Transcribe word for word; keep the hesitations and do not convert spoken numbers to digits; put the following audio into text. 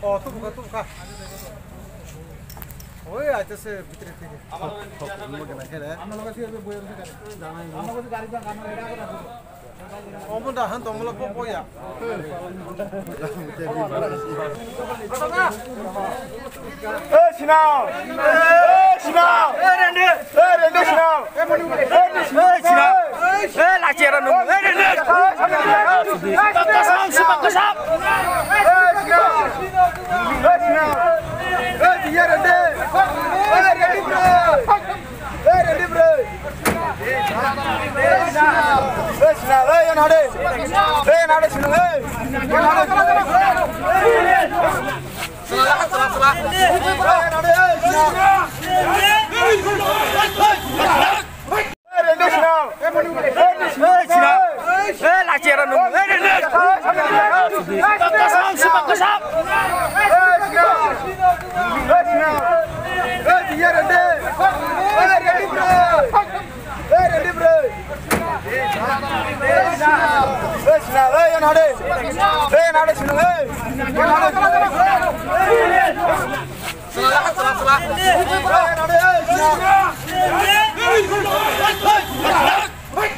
O, tubuka, tubuka. Oi, acha se bhitre theke. Thok, thok, mo gana khere. Omo da han tongmolo popo ya. Hey, Sinao! Hey, Sinao! Hey, Rende! Hey, Rende, Sinao! Hey, Sinao! Hey, lachi era nung. Hey, Rende! Pakasam, si pakasam! Hey, Sinao! Hey, Sinao! Hey, Rende! Hey, Rende, bro! Hey, Rende, bro! Hey, Sinao! Hey, yan hade! Hey, yan hade, Sinao! Hey! Yan hade!